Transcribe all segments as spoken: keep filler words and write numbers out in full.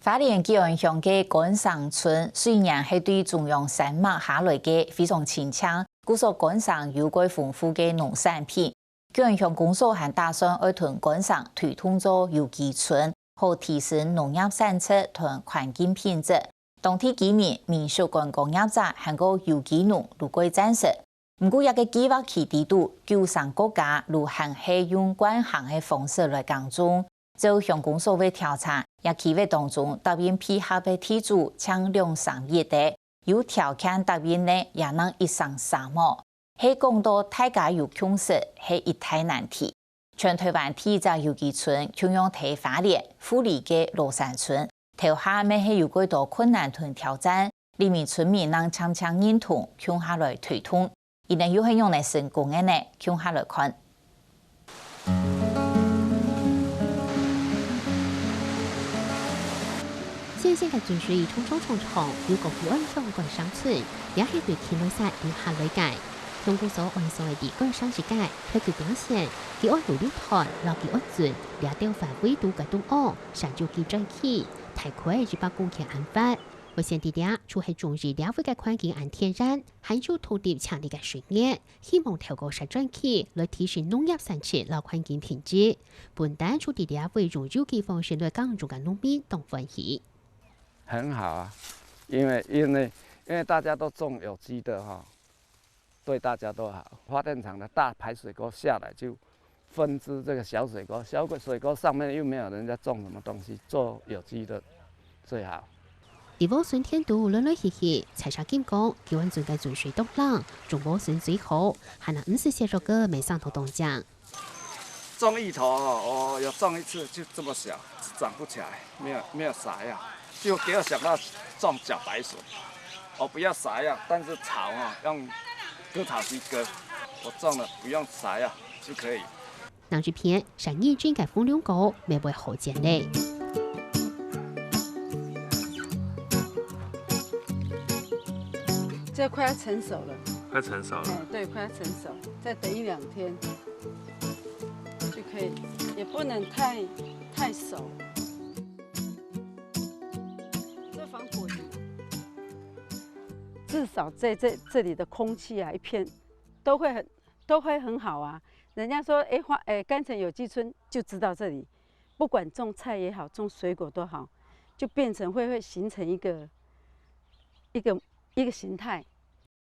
花蓮吉安鄉个關山村雖然係對中央山脈下來个，非常清淨，故所關山有蓋豐富个農產品。吉安鄉公所還打算愛同關山推動做有機村，好提升農業產值同環境品質。當地居民、民宿、觀光業者還過有機農都蓋贊成。毋過，這个計畫區裡肚，九成過加都還係用慣行个方式來耕種。照鄉公所个調查，這區域當中答應配合个地主淨兩成一个，有條件答應个也正一成三無。係講到大家有共識，係一大難題。全台灣第一隻有機村共樣在花蓮富里个羅山村，頭下乜係有蓋多困難同挑戰，里民村民正漸漸認同，共下來推動。佢等又係仰般成功个呢？共下來看。 新鮮个水沖沖沖沖，由高級安鄉關山村，也係對田內山流下來个。鄉公所安上个里關山一帶，開口表現，佢安有六段，摎佢安圳，這兜範圍肚个東澳，山有機專區，大概一百公頃恁闊。會選在這，就係中意這位个環境恁天然，還有土地淨俐个水源，希望透過山專區來提升農業產值摎環境品質。 本旦就在這位用有機方式來耕種个農民當歡喜。很好啊，因為因為因為大家都種有機的哈，對大家都好。發電廠的大排水溝下來就分支這個小水溝，小水溝上面又沒有人家種什麼東西，做有機的最好。 佇禾埕田肚來來去去，採茶金光，九彎圳个圳水當冷，種禾埕最好，還能毋使洗腳个，乜生到當靚。種芋頭哦，我有種一次就這麼小，長不起來，沒有沒有撒藥，就給我想到種茭白筍，我不要撒藥，但是草啊用割草機割，我種了不用撒藥就可以。 另一片，山認證个紅龍果乜會好種咧。這快要成熟了。快成熟了。哎，對，快要成熟，再等一兩天就可以，也不能太太熟。這防果蝇。至少在這這裡的空氣啊，一片都會很都會很好啊。人家說，哎，花，哎，干城有機村就知道這裡，不管種菜也好，種水果都好，就變成會會形成一個一個一個形態。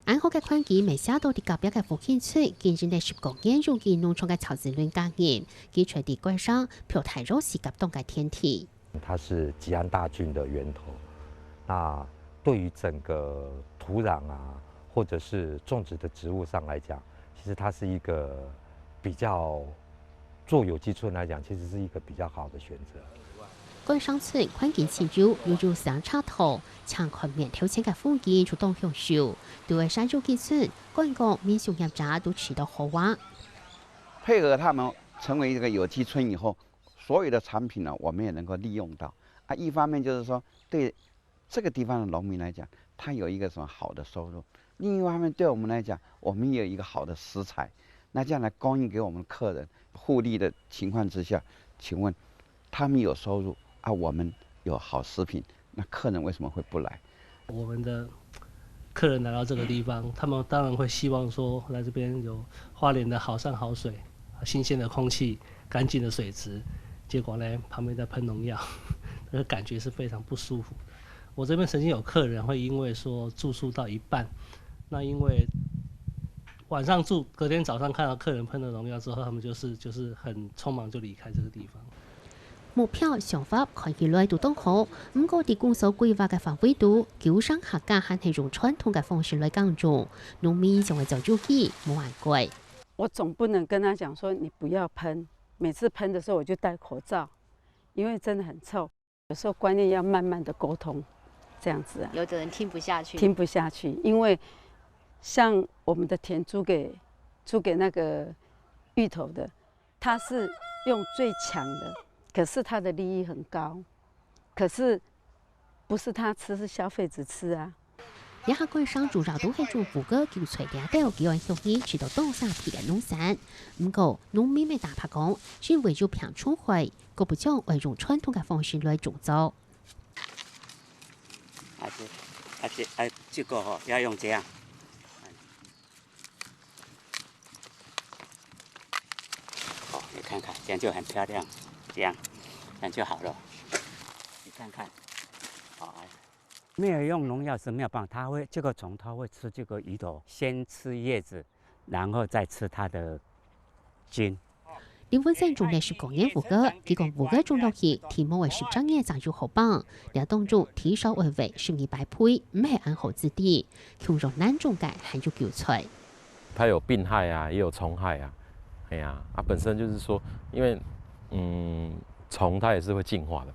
恁好个環境，乜寫到佇隔壁个福興村，經營了十多年有機農場个曹子倫家人，佢就在關山，標大若是甲當个田地。 它是吉安大圳的源頭。那對於整個土壤啊，或者是種植的植物上來講，其實它是一個比較做有機村來講，其實是一個比較好的選擇。關山村環境清幽，又有山茶土，淨看面頭前个風景就當享受。對外山有機村，觀光、民宿業者都試著好玩。配合他們成為一個有機村以後， 所有的產品呢，我們也能夠利用到。啊，一方面就是說，對這個地方的農民來講，他有一個什麼好的收入；另一方面，對我們來講，我們也有一個好的食材。那這樣來供應給我們客人，互利的情況之下，請問他們有收入啊，我們有好食品，那客人為什麼會不來？我們的客人來到這個地方，他們當然會希望說來這邊有花蓮的好山好水、新鮮的空氣、乾淨的水質。結果呢，旁邊在噴農藥，那個感覺是非常不舒服。我這邊曾經有客人會因為說住宿到一半，那因為晚上住，隔天早上看到客人噴了農藥之後，他們就是就是很匆忙就離開這個地方。 目標想法看起來都當好，毋過佇公所規劃个範圍肚，九成客家還係用傳統个方式來耕種，農民想愛做有機，無恁過。我總不能跟他講說你不要噴，每次噴的時候我就戴口罩，因為真的很臭。有時候觀念要慢慢的溝通，這樣子啊。有的人聽不下去。聽不下去，因為像我們的田租給租給那個芋頭的， 他是用最強的，可是他的利益很高，可是不是他吃，是消費者吃啊。這下關山主要都係種五個韭菜，這兜九彎鄉人試著當生趣个農產。毋過，農民乜打破講，因為有病蟲害，故不將愛用傳統个方式來種作。啊，这，啊，这，啊，这个吼，要用这样。哦，你看看，这样就很漂亮，这样，这样就好了。你看看，好，哎。没有用农药是没有办法，它会，这个虫它会吃这个鱼头，先吃叶子，然后再吃它的 金。林文生種了十九年烏雞，佢講烏雞種落去，提毛个十隻月正有好放，這當中提梢愛會十二擺肥，毋係恁好子弟，共樣難種个還有韭菜。它有病害啊，也有蟲害啊，哎呀，啊，本身就是说，因为嗯，虫它也是会进化的，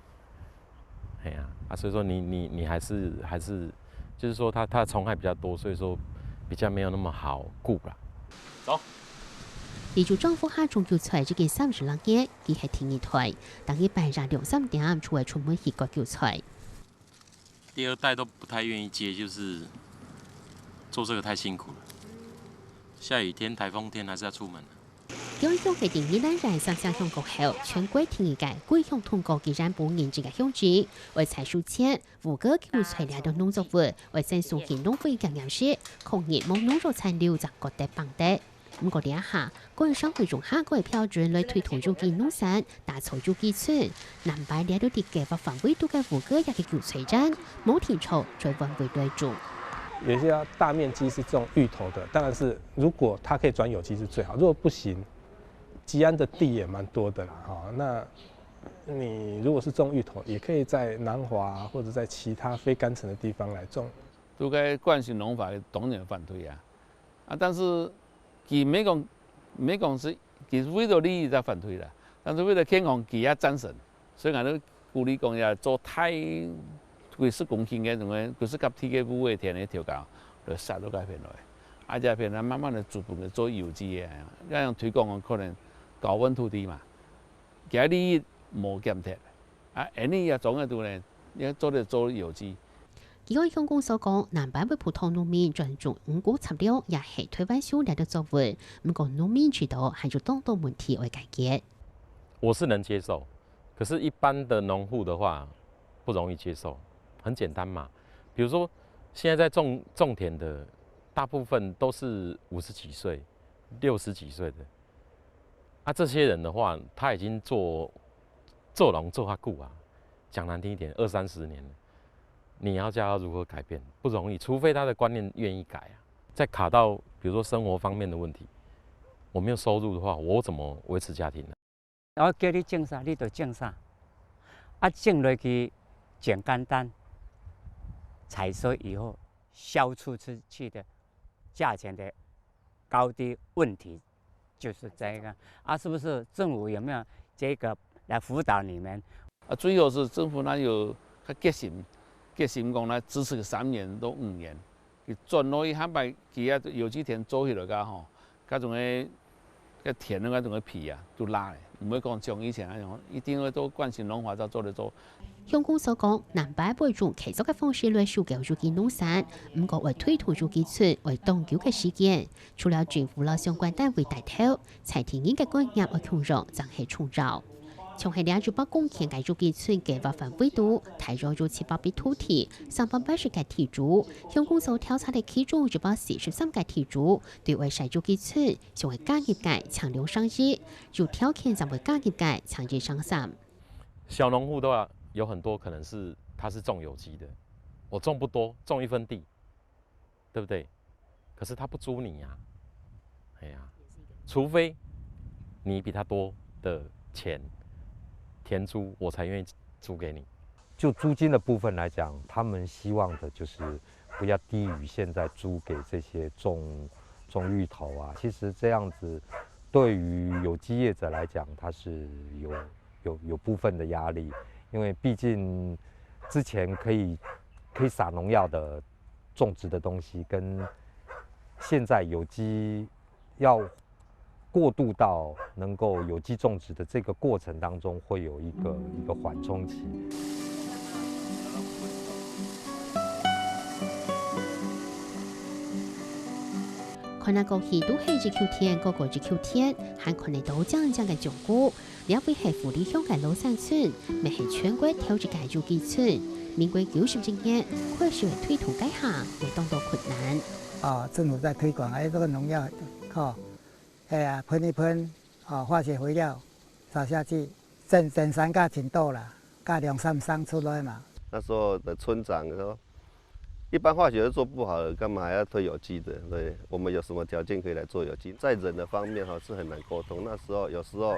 哎呀，啊，所以说你你你还是还是，就是说它它的虫害比较多，所以说比较没有那么好顾啦。走。李州庄屋下種韭菜已經三十六年，佢係第二代，逐日半夜兩三點就會出門去割韭菜。第二代都不太愿意接，就是做这个太辛苦了。下雨天、台风天还是要出门。永雄係第二代人上山鄉過後，全國第一个歸鄉通過佢人無認證个鄉鎮，愛在收錢，烏雞韭菜這兜農作物，愛先送去農會檢驗時，確認無農藥殘留正割得放得。毋過這下，官方會用下个標準來推動有機農產，打造有機村。南擺這兜在計畫範圍肚个烏雞也係韭菜園，無定著在灣圍來種。有一些大面积是種芋头的，当然是如果它可以转有机是最好，如果不行，吉安的地也蛮多的啦，哈，那你如果是种芋头，也可以在南华或者在其他非干城的地方来种。都该惯性农法当然反对啊，啊，但是佢没讲，没讲是佢为了利益在反对啦，但是为了健康佢也赞成，所以俺都鼓励讲要做太几十公顷个种个几十甲地个五个田个条件，来撒到该片来，啊，这片呢慢慢的逐步的做有机个，这样推广可能高温土地嘛。 佢个利益無減忒，啊，恁呢也總个度呢，也做得做有機。佢个鄉公所講，南擺會普通農民轉種五穀雜糧，也係台灣少量个作物，毋過農民知道還有當多問題愛解決。我是能接受，可是一般的農户的话不容易接受，很简单嘛。比如说现在在种种田的，大部分都是五十几岁、六十几岁的， 啊，这些人的话，他已经做做农做下久啊，讲难听一点，二三十年了，你要叫他如何改变，不容易，除非他的观念愿意改啊。再卡到比如说生活方面的问题，我没有收入的话，我怎么维持家庭呢？我叫你种啥，你就种啥，啊，种落去真简单，采收以后销出出去的价钱的高低问题。 就是这个啊，是不是政府有没有这个来辅导你们？啊，最好是政府呢有个决心，决心讲呢支持个三年到五年，佢转落去下摆佢个有机田做起来个吼，该种个个田个该种个皮啊，都烂了，毋会讲像以前那样，一定会都惯性农法才做得做。 鄉公所講，南擺會用契作个方式來收購有機農產，毋過愛推動有機村愛當久个時間。除了政府摎相關單位帶頭，在地人个觀念愛共樣正係重要。像係這一百公頃个有機村計畫範圍肚，大約有七百坪土地，三百八十个地主，鄉公所調查个其中一百四十三个地主，對愛設有機村，想愛加入个淨兩成一，有條件正會加入个淨一成三。 小农户的话，有很多可能是他是种有机的，我种不多，种一分地，对不对？可是他不租你呀，哎呀，除非你比他多的钱田租，我才愿意租给你。就租金的部分来讲，他们希望的就是不要低于现在租给这些种种芋头啊。其实这样子对于有机业者来讲，它是有有有部分的压力，因为毕竟之前可以可以撒农药的种植的东西，跟现在有机要过渡到能够有机种植的这个过程当中，会有一个一个缓冲期。看來過去都係一口田，過過一口田，還看得到靚靚个種谷。這位係富里鄉个老山村，乜係全國頭一个有機村。民國九十一年開始推動該項，也當多困難。哦，政府在推廣，哎，這個農藥，吼，哎呀，噴一噴，哦，化學肥料撒下去，整，整山價真多啦，價兩三成出來嘛。那時候的村長說，一般化學都做不好了，幹嘛還要推有機的？對，我們有什麼條件可以來做有機？在人的方面哈，是很難溝通。那時候有時候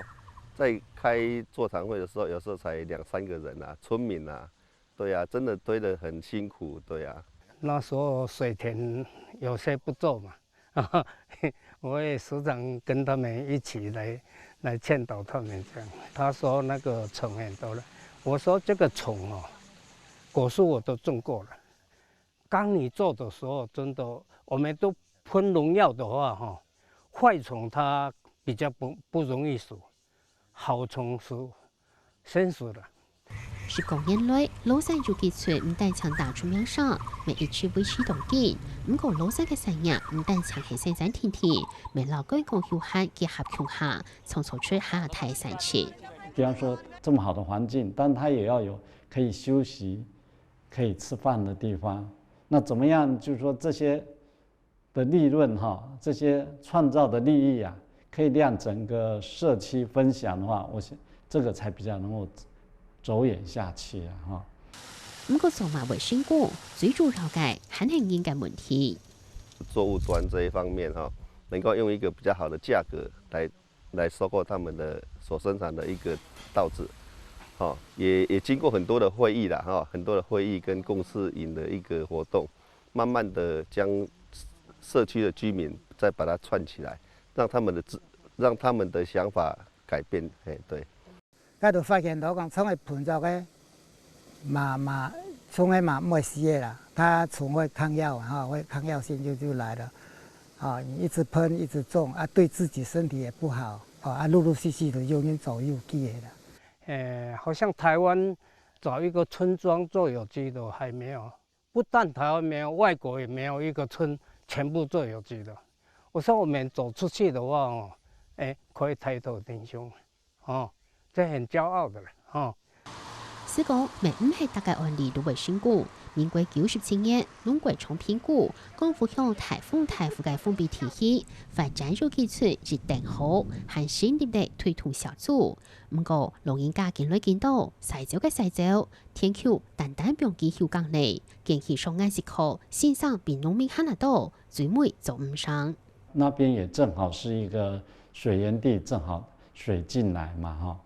在開座談會的時候，有時候才兩三個人啊，村民啊，對啊，真的推得很辛苦，對啊。那時候水田有些不做嘛，我也時常跟他們一起來，來劝导他們這樣。他說那個蟲很多了，我說這個蟲哦，果樹我都種過了，剛你做的時候，真的，我們都噴農藥的話，哈，壞蟲它比較不，不容易死，好蟲是先死的。十多年來，老山有機村毋單淨打出名聲，乜一直維持當緊。毋過老山个產業毋單淨係生產定定，乜摎觀光休閒結合共下，創造出下大產值。比方說這麼好的環境，但它也要有可以休息、可以吃飯的地方。那怎麼樣，就是說這些的利潤哈，這些創造的利益啊，可以讓整個社區分享的話，我想這個才比較能夠走遠下去啊哈。毋過做麼會成功，最主要个還係人个問題。作物端這一方面哈，能夠用一個比較好的價格來來收購他們的所生產的一個稻子，哈，也也經過很多的會議啦哈，很多的會議跟共識營的一個活動，慢慢的將社區的居民再把它串起來，讓他們的自讓他們的想法改變，嘿，對。該就發現到講，像个盆栽个，嘛嘛，蟲个嘛毋會死个啦，它蟲會抗藥啊，哈，會抗藥性就就來了，啊，你一直噴一直種啊，對自己身體也不好，啊，啊，陸陸續續的有人走有機个啦。呃，好像台灣找一个村庄做有机的还没有，不但台湾没有，外国也没有一个村全部做有机的。我说我们走出去的话哦，哎，可以抬头挺胸，哦，这很骄傲的了，哦。係講，乜毋係逐个案例都會成功。民國九十七年，農改場評估，光復鄉大豐大富个豐鼻地區，發展有機村一等好，還成立了推動小組。毋過，老人家緊來緊多，徙走个徙走，田坵單單放幾休耕呢，經濟上硬係靠先生比農民還較多，最尾做毋成。那邊也正好是一個水源地，正好水進來嘛，哈。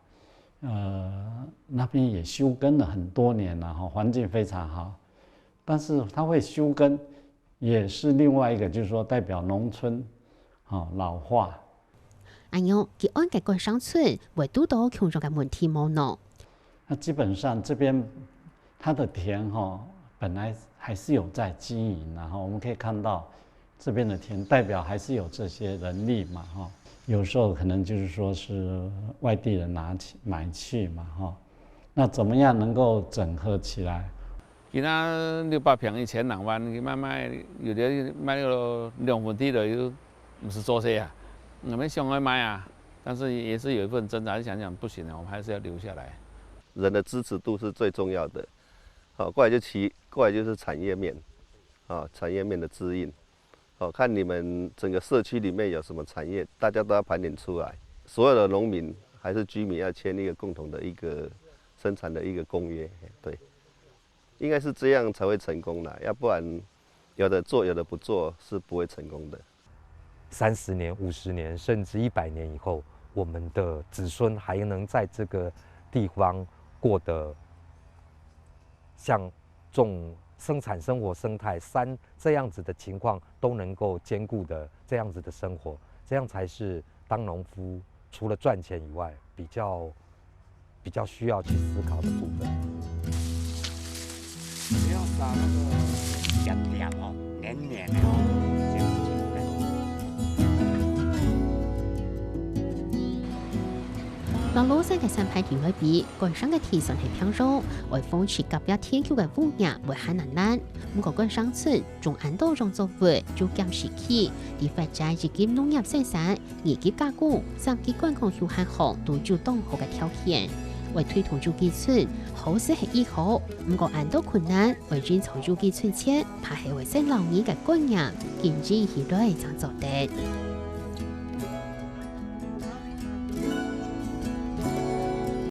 呃，那邊也休耕了很多年了，哈，環境非常好。但是它會休耕，也是另外一個，就是說代表農村，哈，老化。恁樣，吉安个觀賞村會堵到共樣个問題無呢？那基本上這邊它的田哈，本來還是有在經營，然後我們可以看到這邊的田代表還是有這些人力嘛哈。有時候可能就是說是外地人拿去買去嘛哈。那怎麼樣能夠整合起來？今仔六百坪以前人灣，佢賣賣，有的賣到兩分地了，又毋使做事啊。我們想要賣啊，但是也是有一份掙扎，想想不行了，我們還是要留下來。人的支持度是最重要的。好，過來就其，過來就是產業面，啊，產業面的指引。哦，看你們整個社區裡面有什麼產業，大家都要盤點出來。所有的農民還是居民要簽一個共同的一個生產的一個公約，對，應該是這樣才會成功啦，要不然有的做有的不做是不會成功的。三十年、五十年，甚至一百年以後，我們的子孫還能在這個地方過得像種生產生活生態山這樣子的情況都能夠兼顧的這樣子的生活，這樣才是當農夫除了賺錢以外比較比較需要去思考的部分。不要撒那個甜甜哦，黏黏的哦，這樣子。摎老山个山排地來比，觀賞个地算係平常，愛防治隔壁田坵个污染會還較難。毋過觀賞村種恁多種作物，就減少去，在發展一級農業生產、二級加工、三級觀光休閒項都有當好个條件。會推動有基準，好勢係已好，毋過恁多困難，愛營造有基準前，怕係會先摎人个觀念建立起來正做得。